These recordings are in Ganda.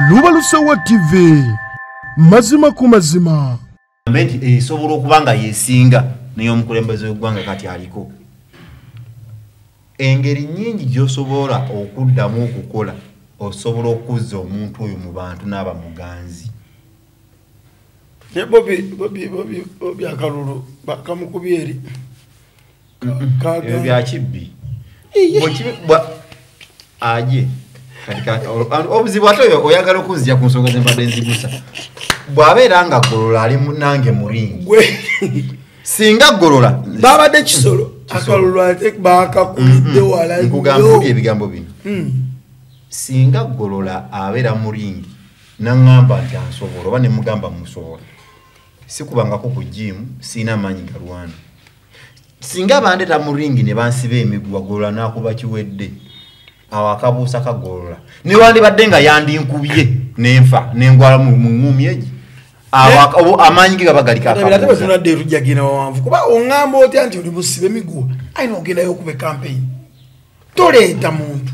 Lubalusewa TV, mazima ku mazima. Gavumenti esobola okuba nga yesinga n'ey'omukulembeze w'eggwanga kati aliko. Engeri nnyingi gy'osobola okuddamu okukola, osobola okuzza omuntu oyo mu bantu n'aba muganzi. Ne Bobi akalulu bakamukubye eri. Ebyo bya kibbi. Aje. Obuzibu ate oyagala okunzija ku nsonga ze mbadde nzigusa. Bw'abeera nga Golola ali munnange mu ringi. Singa Golola babadde kisolo akalulu ate bakakubidde wala. Nkugamba ebigambo bino. Singa Golola abeera mu ringi n'aŋŋamba nti ansobola oba ne mugamba musobola, sikubangako ku gym, sirina maanyi galwana. Singa bandeeta mu ringi ne bansiba emiguwa, Golola n'akuba kiwedde. Awo akabuusa ka Golola newandibadde nga yandinkubye nenfa nengwala mu ŋŋumi egi, amaanyi ge gaba galiko akabuusa. Tunadde tujja genda wawanvu, kuba oŋŋamba otya nti oli musibe emiguwa, alina ogendayo okuba campaign, toleeta muntu.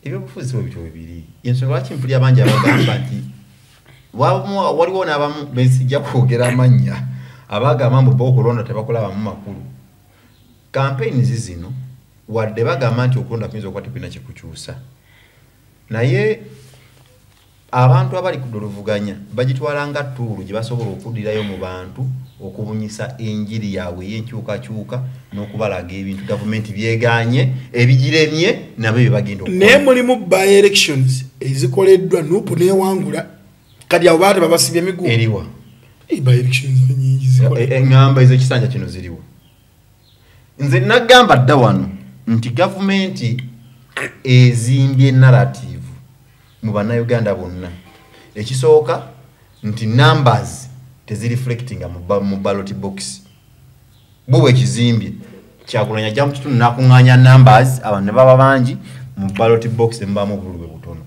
Ebyobufuzi bwe bityo bibiri. Ensonga lwaki mpulira bangi abagamba nti waliwo n'abamu besijja kwogera amannya abagamba mbu bo okulonda tebakulabamu makulu. Campaigns zino wadde bagamba nti okulonda kuyinza okuba tekulina kikukyusa, naye abantu abali ku luvuganya bagitwala nga ttuulu gye basobola okuddirayo mu bantu okubunyisa enjiri yaabwe ey'enkyukakyuka n'okubalaga ebintu gavumenti byegaanye ebigiremye nabo bye bagenda okukola. Naye mulimu by elections ezikoleddwa NUP n'ewangula, kati abo baate babasibye emiguwa. Eriwa? By elections nyingi zikoleddwa. Eŋŋamba ez'ekisanja kino ziriwa? Nze nagamba dda wano nti gavumenti ezimbye narrative mu bannayuganda bonna. Ekisooka nti numbers tezireflectinga mu ballot box. Bo bwekizimbye Kyagulanyi ajja mu kitundu n'akuŋŋaanya numbers, abantu ne baba bangi mu ballot box ne mubaamu obululu bwe butono.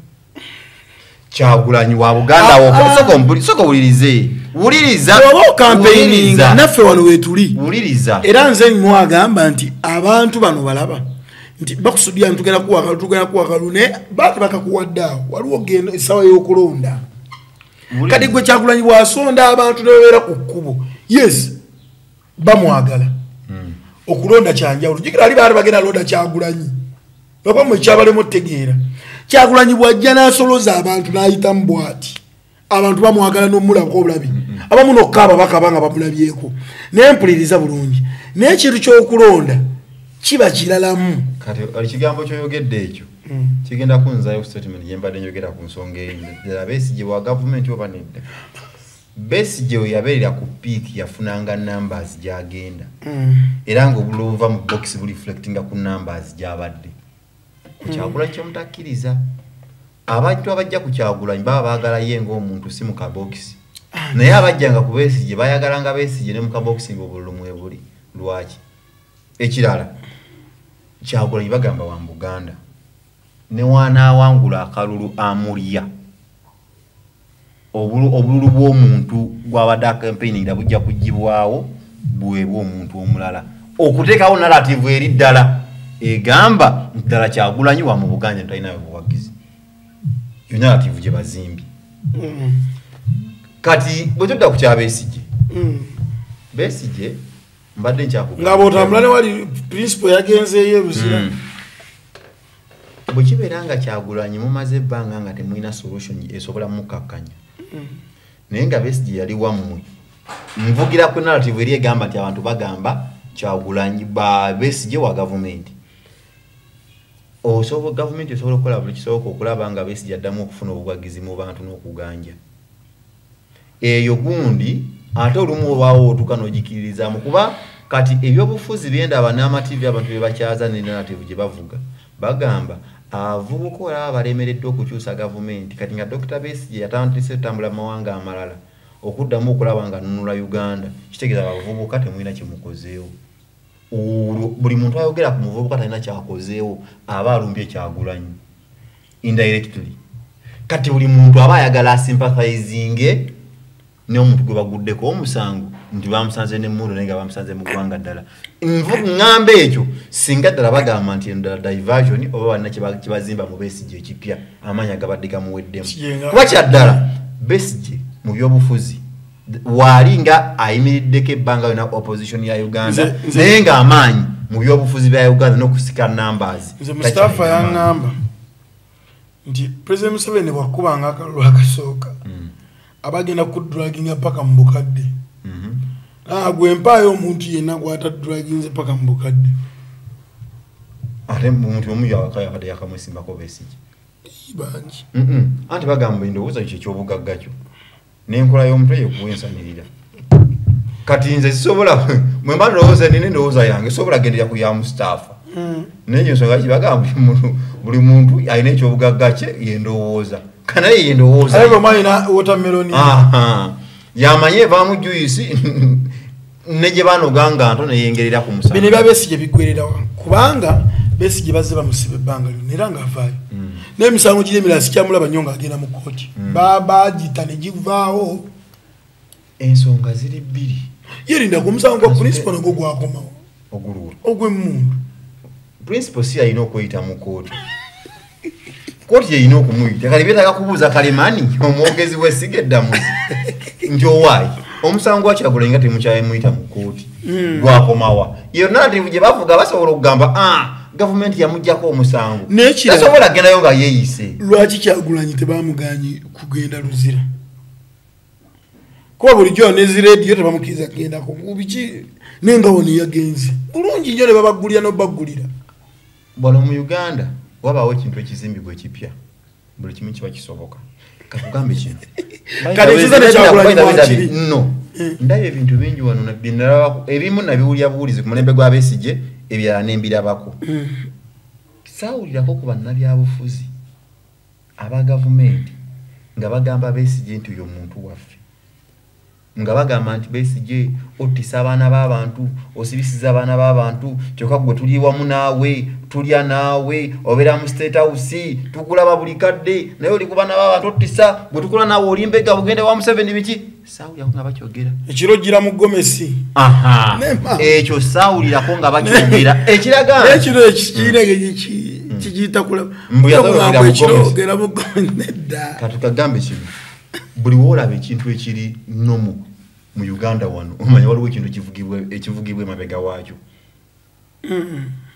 Kyagulanyi wa Buganda wo, sooka owulirize. Wuliriza. Oba okampeininga naffe wano weetuli. Wuliriza. Era nze mwagamba nti abantu bano balaba nti bakusudya ntugenda kuwa tugenda kuwa kalulu, naye baati bakakuwadde awo waliwo genda essaawa y'okulonda. Kati gwe Kyagulanyi bw'asonda abantu ne babeera ku kkubo, yes bamwagala. Okulonda kyanjawulo, jjukira ali baali bagenda londa Kyagulanyi, lwakuba mmwe kyabalema otegeera. Kyagulanyi bw'ajja n'asoloza abantu n'ayitamu bw'ati, abantu bamwagala n'omulabako obulabi, abamu n'okkaaba bakaba nga bamulabyeko. Naye mpuliriza bulungi, naye ekintu ky'okulonda kiba kiralamu. Kati ekigambo ky'oyogedde ekyo kigenda kunzaayo ku statement gye mbadde njogera ku nsonga eyo. Ddala Besigye wa gavumenti oba nedda? Besigye we yabeerera ku peak yafunanga numbers gy'agenda, era ng'obululu obuva mu box bureflectinga ku numbers gy'abadde. Ku Kyagulanyi kyemutakkiriza, abantu abajja ku Kyagulanyi baba baagala ye ng'omuntu, si mu kabokisi. Naye abajjanga ku Besigye bayagalanga Besigye ne mu kabokisi ng'obululu mwebuli. Lwaki? Ekirala, Kyagulanyi bagamba wa Buganda, ne wanaawangula akalulu amulya, obululu bw'omuntu gw'abadde akampeiningira bujja kugibwawo bwebwa omuntu omulala, okuteekawo narrative eri ddala egamba nti ddala Kyagulanyi wa mu Buganda talinayo buwagizi. Yo narrative gye bazimbye. Kati bwe tudda ku kya Besigye, Besigye mbadde nkyakugamba nga bw'otambula ne wali principal yagenzeeyo e Luzira. Bwe kibeera nga Kyagulanyi mumaze ebbanga nga temulina solution esobola mukkakkanya, naye nga Besigye yali wammwe, nvugira ku narrative eri egamba nti abantu bagamba Kyagulanyi ba Besigye wa gavumenti. Osobola gavumenti esobola okukola buli kisoboka okulaba nga Besigye addamu okufuna obuwagizi mu bantu n'okuganja. Eyo gundi ate olumu obaawo otuuka n'ogikiririzaamu, kuba kati ebyobufuzi byendaba n'amativi abantu bye bakyaza ne narrative gye bavuga, bagamba abavubuka olaba balemereddwa okukyusa gavumenti. Kati nga Dr. Besigye yatandise okutambula mu mawanga amalala okuddamu okulaba nga anunula Uganda, kitegeeza abavubuka temulina kye mukozeewo. Olwo buli muntu ayogera ku muvubuka talina kyakozeewo aba alumbye Kyagulanyi indirectly. Kati buli muntu aba ayagala asympathizinge n'omuntu gwe baguddeko omusango Nti bamusanze n'emmundu naye nga bamusanze mu ggwanga ddala. Ŋŋamba ekyo singa ddala bagamba nti eno ddala diversion oba balina kye bazimba mu Besigye ekipya, amaanyi agabadde gamuweddemu. Kuba kyaddala Besigye mu byobufuzi waali nga ayimiriddeko ebbanga yonna opposition ya Uganda, naye ng'amaanyi mu byobufuzi bya Uganda n'okusika numbers. Nze Mustapha yaŋŋamba nti President Museveni bwakubanga akalulu akasooka, abagenda kudraginga paka mu bukadde. Gwe mpaayo omuntu yenna gwatadraginze paka mu bukadde. Ate omuntu omu yakadde yakamwesimbako Besigye? Bangi. Anti bagamba endowooza kyo ekyobugagga kyo n'enkola y'omutwe yekuwa ensanirira. Kati nze sisobola, mwe mba ndowooza nina endowooza yange, sobola gendera ku ya Mustapha. Naye ensonga ki bagamba buli muntu alina ekyobugagga kye yendowooza kanaye yendowooza. Aye bw'omalina watermelon. Yamanyi evaamu juice ne gye banoganga nto neyengerera ku musana. Bino ebya Besigye biggwererawa? Kubanga Besigye bazze bamusiba ebbanga lyonna era ng'avaayo. N'emisango giri emirala sikyamulaba nnyo ng'agenda mu kkooti. Bagita ne givaawo. Ensonga ziri bbiri. Yerinda ku musango gwa principal nagwo gwakomawo. Oguluwa? Ogw'emmundu. Principal si alina okweyita mu kkooti, kooti yeyina okumuyita. Kale byetaaga kubuuza Kalemani, omwogezi w'essiga eddamuzi, nti owaayi omusango gwa Kyagulanyi nga temukyayemuyita mu kkooti gwakomawa? Iyo narrative gye bavuga basobola okugamba, ah, gavumenti yamugjako omusango. N'ekirala, tasobola gendayo nga yeeyise. Lwaki Kyagulanyi tebamuganyi kugenda Luzira? Kuba bulijjo nezi rediyo tebamukkiriza kugendako biki, naye nga wano yagenze bulungi nnyo ne babaggulira n'obaggulira. Wano mu Uganda wabaawo ekintu ekizimbibwa ekipya, buli kimu kiba kisoboka. Kakugambe kino. Kale ekiza ne Kyagulanyi mwakiri. No, ndabye ebintu bingi wano byenalabako, ebimu nabiwulira buwulizi ku mulembe gwa Besigye, ebirala nembirabako. Saawulirako ku bannabyabufuzi aba gavumenti nga bagamba Besigye nti oyo muntu waffe, nga bagamba nti Besigye ottisa abaana b'abantu, osibisiza abaana b'abantu, kyokka gwe tuli wamu naawe, tulya naawe, obeera mu State House, tukulaba buli kadde, naye oli ku baana b'abantu ottisa, gwe tukula naawe oli mbega, bugende wa Museveni biki. Saawulirako nga bakyogera. Ekiro gira mu gomesi. Aha. Nema. Ekyo saawulirako nga bakyogera, ekiraga Ekiro ekikirege kigiyita kulaba. Mbu yasobola Ekiro mu gomesi. ogera mu gomesi nedda. Katukagambe kino, buli woolaba ekintu ekiri normal mu Uganda wano, omanya waliwo ekintu ekivugibwa emabega waakyo.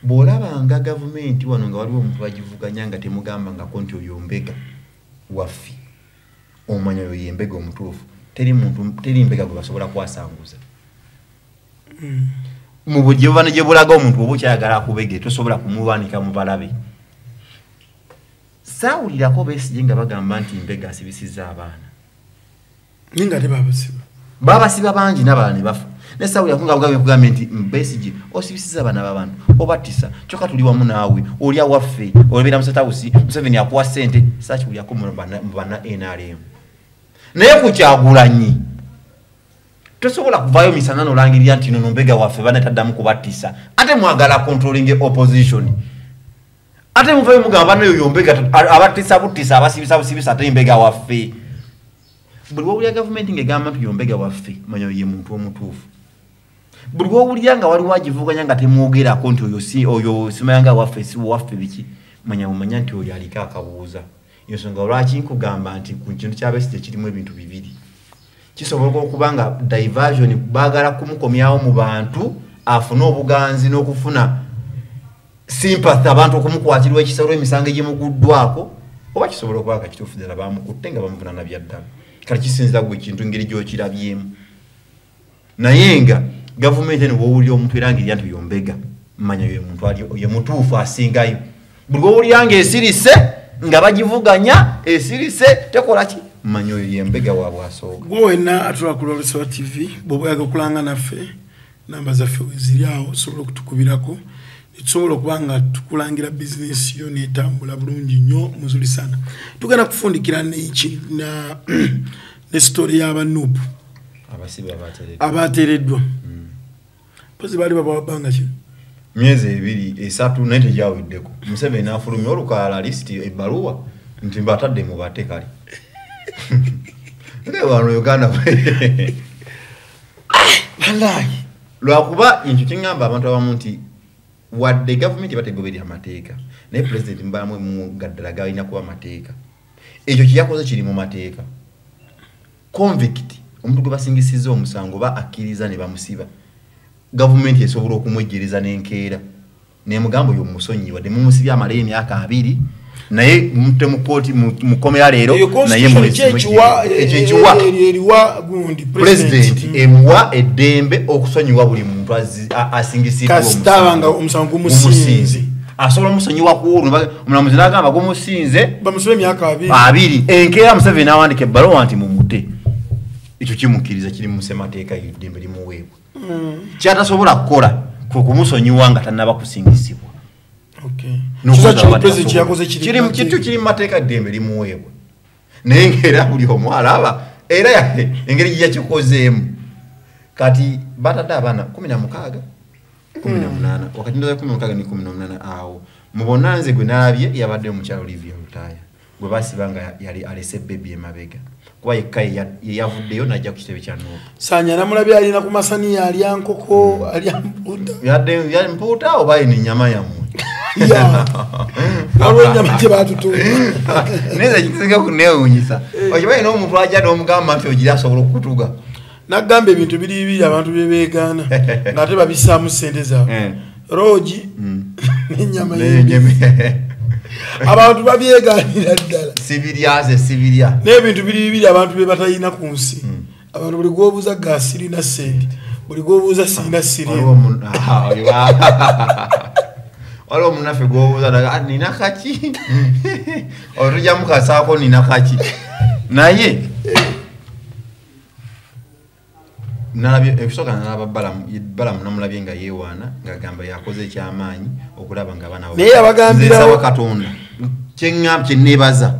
Bw'olabanga gavumenti wano nga waliwo omuntu bagivuganya nga temugambangako nti oyo mbega waffe, omanya oyo ye mbega omutuufu. Teri muntu, teri mbega gwe basobola kwasanguza mu bugye ne gye bulaga. Omuntu oba okyayagala akubege, tosobola kumuwanika mu balabe. Saawulirako Besigye nga bagamba nti mbega asibisizza abaana. Naye nga tebabasiba. Babasiba bangi n'abalala ne bafa, ne saawulirako nga bugambye kugambye nti Besigye osibisiza abaana b'abantu, obattisa, kyokka tuli wamu naawe, olya waffe, obeera mu State House, Museveni akuwa ssente. Saakiwulirako mu banna NRM. Naye ku Kyagulanyi tosobola kuvaayo misana nolangirira nti nono mbega waffe, banetaddamu kubattisa, ate mwagala controlling opposition, ate muvayo mugamba banayo yombega abattisa buttisa, abasibisa busibisa, ate mbega waffe. Buli wowulira gavumenti ng'egamba nti yombega waffe, manya ye muntu omutuufu. Buli wowulira nga waliwo agivuganya nga temwogerako nti oyo si oyo, simayanga waffe, si waffe biki, manya mumanya nti oyo aliko akabuuza. Ensonga lwaki nkugamba nti ku kintu kya Besigye kirimu ebintu bibiri, kisobola okuba nga diversion, baagala kumukomyawo mu bantu afune obuganzi n'okufuna sympathy, abantu okumukwatirwa ekisa olw'emisango egimuguddwako, oba kisobola okuba nga kituufu ddala bamukutte nga bamuvunaana bya ddala. Kale kisinzira gwe ekintu engeri gy'okirabyemu. Naye nga gavumenti eno, bw'owulira omuntu erangirira nti yombega, manya ye muntu ali ye mutuufu asingayo. Buli bw'owulira ng'esirise nga bagivuganya, esirise tekola ki, manya oyo yembega waabwe asooka. Gwe wenna atula ku Lwolusowa TV, bw'oba oyagala okulanga naffe, namba zaffe weziri awo, osobola okutukubirako tusobola okuba nga tukulangira bizinesi yo netambula bulungi nnyo muzulisana. Tugenda kufundikira ne story y'abanuupu abasibe abateereddwa. Abateereddwa mpozi baali babawa bbanga kino. Myezi 2, 3, naye tegyaweddeko Museveni n'afulumya olukalala, lisiti, ebbaluwa nti mbatadde mu bate. Kale naye wano Uganda. Wallahi lwakuba ekyo kyeŋŋamba abantu abamu nti wadde gavumenti bategoberera amateeka, naye pulezidenti mubalamu mugaddala galina kuba amateeka. Ekyo kyeyakoze kiri mu mateeka. Convict, omuntu gwe basingisiza omusango ba akkiriza ne bamusiba, gavumenti esobola okumwejjereza n'enkeera nemugamba oyo mumusonyiwa, wadde mumusibye amalayo emyaka 2, naye mute mu kooti mukomera leero, naye eriwa gundi president emuwa eddembe okusonyiwa buli muntu asingisiddwa kasitaba omusango gumusinze. Asobola omusonyiwa ku olwo omulamuzi n'agamba gumusinze bamusibe emyaka 2. Enkeera Museveni n'awandiika ebbaluwa nti mumute. Ekyo kimukkiriza, kiri mu ssemateeka, eddembe limuweebwa. Kyatasobola kukola kwe kumusonyiwa nga tannaba kusingisibwa. Kintu kiri mu mateeka, eddembe limuweebwa. Naye ng'era buli omu alaba era engeri gye yakikozeemu. Kati batadde abaana 16 18, wakati ndoza 16 ne 18 awo mu bonna nze gwe nalabye yabadde omukyala Olivia Lutaaya gwe basiba nga yali alese bebi emabega, kuba yekka ye yavuddeyo n'ajja ku kitebe kya Nuupu. Sanya namulabye alina ku masaniya, alya nkoko, alya mpuuta. Yadde mpuuta oba eno ennyama yammwe? Waliwo ennyama gye baatutuuma. Naye nze kisinga kunneewuunyisa, okimanyi n'omuntu ajja n'omugamba nti ogira asobola okukutuga. Nagamba ebintu biri bibiri abantu bye beegaana ng'ate babissaamu ssente zaabwe, roogi n'ennyama y'embizzi. Abantu babyegaanira ddala. Sibirya ze sibirya. N'ebintu biri bibiri abantu bye batalina ku nsi. Abantu buli gw'obuuza ga sirina ssente, buli gw'obuuza sirina siriimu. Waliwo munnaffe gw'obuuza nina kaki, olwo tujja mukasaako nina kaki. Naye nalabye ekusooka nalaba Balamu namulabye nga yeewaana ng'agamba yakoze ekyamaanyi okulaba nga abaana naye abagambirawo Katonda kye nneebaza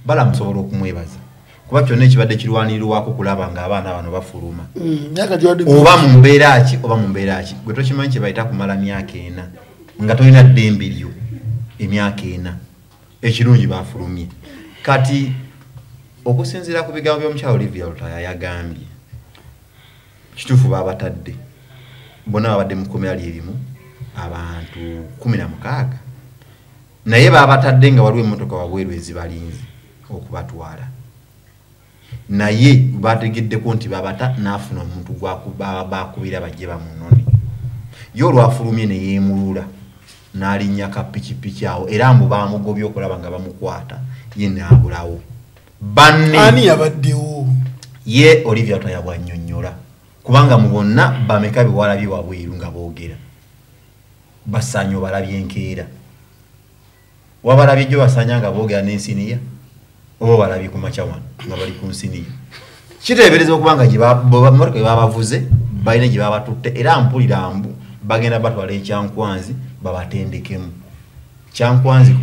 Balamu sobola okumwebaza kuba kyonna ekibadde kirwanirirwako kulaba nga abaana bano bafuluma oba mu mbeera ki oba mu mbeera ki, gwe tokimanyi kye bayita kumala myaka 4 nga tolina ddembe lyo, emyaka 4 ekirungi bafulumye. Kati okusinziira ku bigambo by'omukyala Olivia Lutaaya yagambye kituufu babatadde bonna babadde mu kkomera lyerimu abantu 16, naye babatadde nga waliwo emmotoka wabweru ezibalinze okubatwala, naye bategeddeko nti babata n'afuna omuntu bakubira bajje bamunone. Ye olwafulumye ne yeemulula n'alinnya ka pikipiki awo, era mbu bamugobye okulaba nga bamukwata, ye n'abulawo. Banne ani yabaddewo? Ye Olivia Lutaaya bw'annyonnyola, kubanga mu bonna bameka be walabye wabweru nga boogera, basaanye obalabye enkeera, wabalabye jjo basaanya nga boogera n'ensiniya, oba balabye ku makya wano nga bali ku nsiniya. Kiteebereza okuba nga mmotoka gye babavuze balina gye babatutte, era mpulira mbu bagenda batwala ekyankwanzi babatendekemu. Kyankwanzi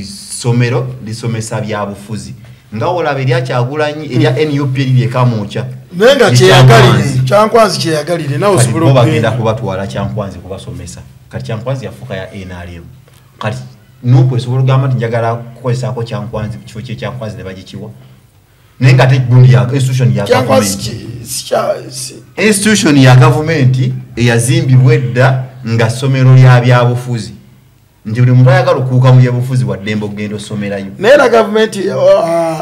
ssomero lisomesa byabufuzi nga olaba erya Kyagulanyi erya NUP eriri e Kamwokya, naye nga kyeyagalire Kyankwanzi kyeyagalire nawe osobola okugenda. Bagenda kubatwala Kyankwanzi kubasomesa. Kati Kyankwanzi yafuuka ya NRM. Kati Nuupu esobola okugamba nti njagala kukozesaako Kyankwanzi ku kifo ky'Ekyankwanzi ne bagikiwa, naye nga ate gundi ya institution ya gavumenti, institution ya gavumenti eyazimbibwa edda nga ssomero lya byabufuzi, nti buli muntu ayagala okuwuka mu byabufuzi wa ddembe okugenda osomerayo. Naye era gavumenti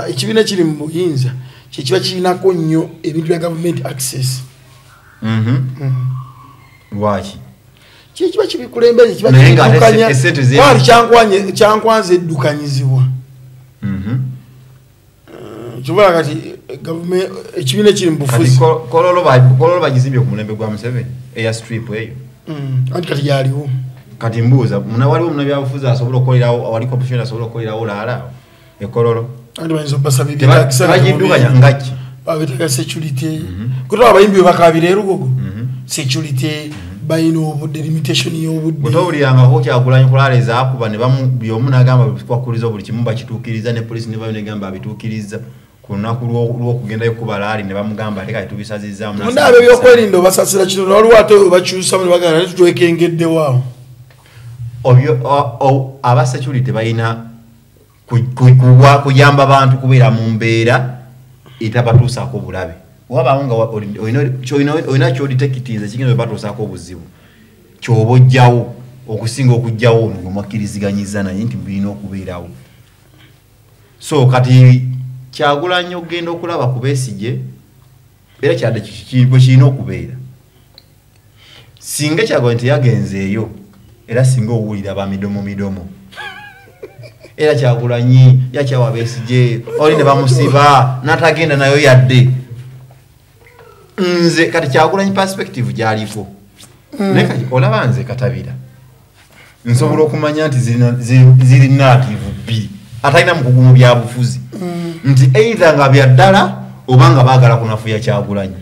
ekibiina ekiri mu buyinza kyekiba kirinako nnyo ebintu bya gavumenti access. Lwaki? Kiba kibikulembeze, kiba kibiddukanya. Kwali Kyankwanzi eddukanyizibwa. Kibula kati ekibiina ekiri mu bufuzi. Kololo bagizimbye ku mulembe gwa Museveni eya strip eyo. Anti kati yaliwo. Kati mbuuza waliwo munnabyabufuzi asobola okukolerawo, awali opposition asobola okukolerawo laala ekololo? Anti bayinza obbasaba ebyetaagisa bagiddukanya nga ki? Babetaaga security. Kutaba abayimbi bwe bakaabira erugogo. Security balina obudde, limitation y'obudde. Bwe towulirangako Kyagulanyi kulaala ezaakuba ne buli omu n'agamba bikwakuliza buli kimu bakituukiriza, ne poliisi ne bayo negamba abituukiriza ku lunaku lw'okugendayo kuba laali ne bamugamba ate kati tubisazizzaamu. Munda abo ebyokwerinda obasasira kitono, waliwo ate bakyusamu ne bagamba naye tutwekengeddewo awo. Aba security balina kuyamba bantu kubeera mu mbeera etabatuusaako bulabe. Wabaawo nga olina ky'oditekitiiza kigenda obatuusaako obuzibu ky'oba ojjawo okusinga okujjawo ono gwe mwakkiriziganyiza naye nti birina okubeerawo. So kati Kyagulanyi okugenda okulaba ku Besigye era kyadde bwe kirina okubeera. Singa Kyagulanyi teyagenzeeyo era singa owulira ba midomo midomo era Kyagulanyi yakyawa Besigye oli ne bamusiba n'atagenda nayo yadde. Nze kati Kyagulanyi perspective gy'aliko naye kati olaba nze Katabira nsobola okumanya nti ziri narrative bbiri atalina mukugu mu byabufuzi nti either nga bya ddala oba nga baagala kunafuya Kyagulanyi.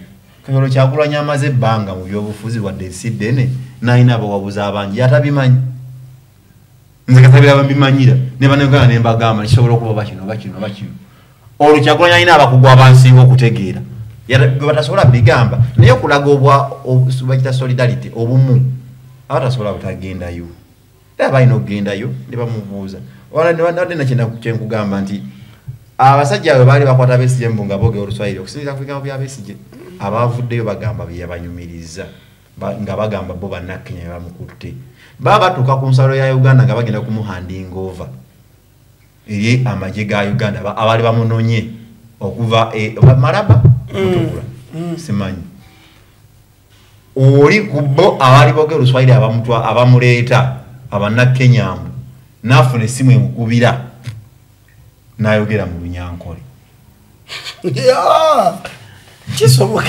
Kati olwo Kyagulanyi amaze ebbanga mu byobufuzi wadde ensi ddene n'alina abawabuzi abangi atabimanyi. Nze Katabira bwe mbimanyira ne bannayuganda ne mbagamba kisobola okuba oba kino oba kino oba kino. Olwo Kyagulanyi alina abakugu abansinga okutegeera gwe batasobola bigamba naye okulaga obwa bakita solidarity obumu abatasobola butagendayo era balina okugendayo ne bamubuuza. Wadde nakyenda kyenkugamba nti abasajja bwe baali bakwata Besigye mbu nga boogera Oluswayiri okusinziira ku bigambo bya Besigye abavuddeyo bagamba bye yabanyumiriza nga bagamba bo bannakenya be bamukutte. Baba batuuka ku nsalo ya Uganda nga bagenda kumuhandinga over eri amagye ga Uganda abaali bamunonye okuva Malaba Mutukula simanyi oli ku bo abaali boogera Oluswayiri abamuleeta abannakenya mbu n'afuna essimu emukubira n'ayogera mu Lunyankole. Kisoboka.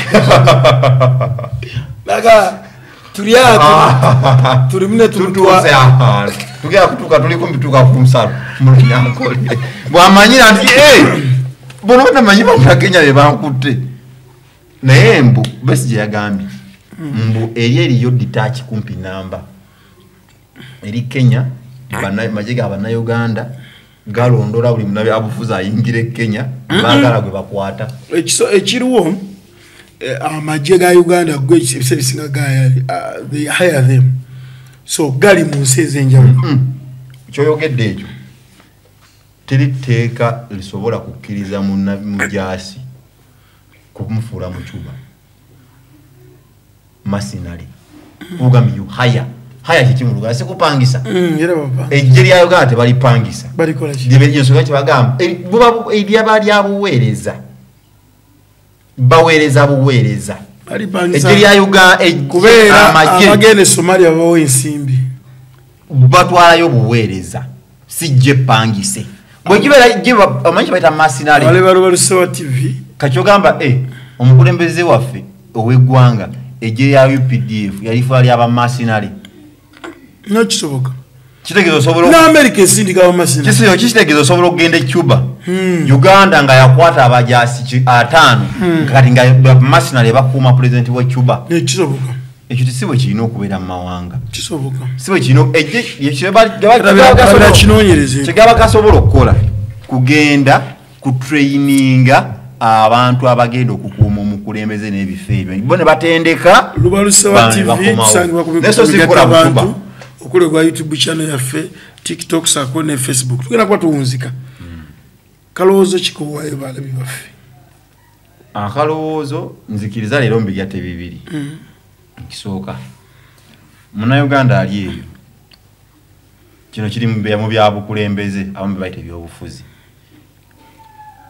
Naga tuli awo tuli mune tutuuse ahantu tugenda kutuuka tuli kumpi tuuka ku nsalo mu Lunyankole bw'amanyira nti bono batamanyi bannakenya be bankutte. Naye mbu Besigye yagambye mbu eri eriyo detach kumpi namba eri Kenya magye ga bannayuganda galondola buli munnabyabufuzi ayingira e Kenya baagala gwe bakwata. Ekiriwo amagye ga Uganda go ebiseera ebisinga they hire them so gali mu nsi ez'enjawulo. Kyoyogedde ekyo teri tteeka lisobola kukkiriza mujaasi kumufuula mucuba mercenary. Ogambye you hire haya kiki mu Luganda sikupangisa. Ejje lya Uganda tebalipangisa. Balikola ki? Ensonga kyebagamba eryaba lyabuweereza baweereza buweereza. Ejje lya Uganda kubeera abagenda e Somalia babawa ensimbi batwalayo buweereza si jje pangise. Bwe kibeera jje omanyi kye bayita mercenary. Bale Balusewa TV. Kati ogamba omukulembeze waffe ow'eggwanga ejje lya UPDF yalifuula lyaba mercenary. No kisoboka. Kitegeeza osobola na America esindika abamasina. Kitegeeza osobola okugenda e Cuba. Uganda nga yakwata abajaasi 5 kati nga mercenary bakuuma president wa Cuba. Ne kisoboka. Ekyo si bwe kirina okubeera mu mawanga. Kisoboka. Si bwe kirina kyegaba kasobola okukola kugenda kutraininga abantu abagenda okukuuma omukulembeze n'ebifo ebyo. Bo ne batendeka Lubalusewa TV tusangibwa ku mikutu abantu okuli gwa YouTube channel yaffe, TikTok sako ne Facebook. Tugenda kuba tuwunzika. Kalowoozo kikowaayo balabi baffe. Akalowoozo nzikiriza leero mbigatte bibiri. Ekisooka munnayuganda ali eyo kino kiri mu byabukulembeze abamu bayita ebyobufuzi.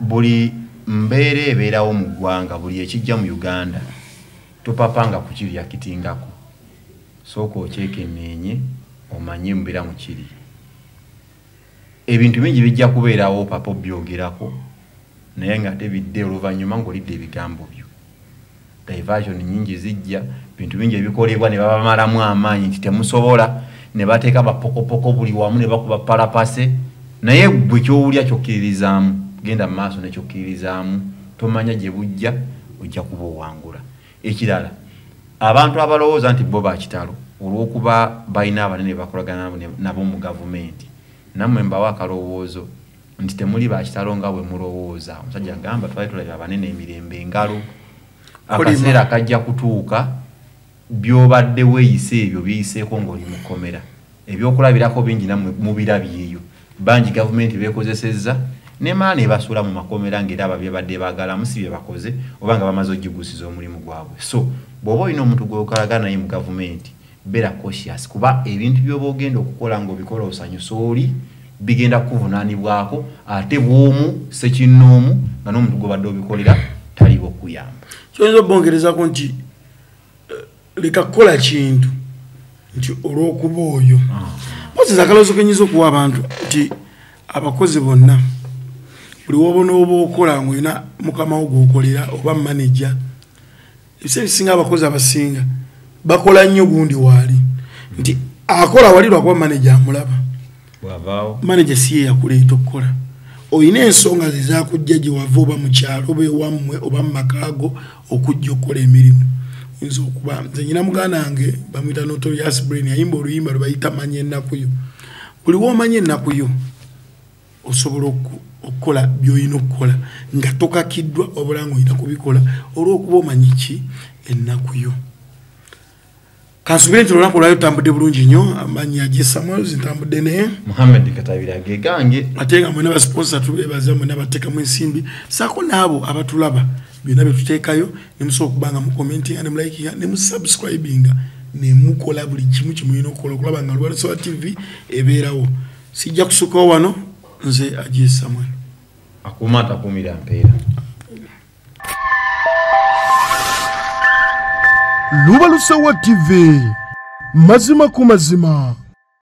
Buli mbeera ebeerawo mu ggwanga buli ekijja mu Uganda topapanga kukirya kitingako. Sooka okyekenneenye omanye embeera mu kiri. Ebintu bingi bijja kubeerawo papa obyogerako naye nga ate bidde oluvannyuma ng'olidde ebigambo byo. Diversion nnyingi zijja, bintu bingi ebikolebwa ne babamalamu amaanyi nti temusobola ne bateeka bapokopoko buli wamu ne bakuba palapase naye gwe ky'owulya kyokkiririzaamu genda mu maaso nekyokkiririzaamu tomanya gye bujja ojja kuba owangula. Ekirala abantu abalowooza nti bo bakitalo olw'okuba balina abanene bakolagana nabo mu gavumenti nammwe mbawa akalowoozo nti temuli bakitalo nga bwe mulowooza. Omusajja agamba twali tulabye abanene emirembe engalo akaseera kajja kutuuka by'obadde weeyise ebyo byeyiseeko ng'oli mu kkomera. Ebyokulabirako bingi nammwe mubirabye eyo bangi gavumenti beekozesezza Nemala ne basuula mu makomera ng'era ababyabadde baagalamu si bye bakoze oba nga bamaze ogigusiza omulimu gwabwe. So bw'oba olina omuntu gw'okolagana naye mu gavumenti, beera cautious, kuba ebintu by'oba ogenda okukola ng'obikola osanyusa oli bigenda kuvunaanibwako, ate bw'omu ssekinnoomu nga n'omuntu gw'obadde obikolera taliwo kuyamba. Kyoyinza obbongerezako nti leka kukola kintu nti olw'okuba oyo. Mpozi akalowoozo ke nnyinza okuwa abantu nti abakozi bonna buli w'oba n'oba okola ng'olina mukama wo gw'okolera oba maneja, ebiseera ebisinga abakozi abasinga bakola nnyo gundi waali nti akola wali lwakuba maneja amulaba. Maneja si ye yakuleeta okukola. Olina ensonga ze zaakujja gye wava oba mu kyalo oba ewammwe oba mu maka go okujja okukola emirimu. Oyinza okuba nze nyina muganda wange bamuyita Notorious Brain, yayimba oluyimba lwe bayita manya ennaku yo. Buli w'omanya ennaku yo osobola okukola by'olina okukola nga tokakiddwa wabula ng'olina kubikola olw'okuba omanyi ki ennaku yo. Kansubire nti olunaku olwayo tutambudde bulungi nnyo. Amannya gye Samuels, ntambudde naye Muhammad Katabira ge gange, ate nga mwena basponsa tubeebaza, mwena bateekamu ensimbi saako n'abo abatulaba byonna bye tuteekayo ne musobola okuba nga mukomentinga ne mulikinga ne musubscribinga ne mukola buli kimu kye mulina okukola okulaba nga Lubalusawa TV ebeerawo. Sijja kusukkawo wano, nze Agyei Samuel. Akuuma atakuumira mpeera. Lubalusawa TV, mazima ku mazima.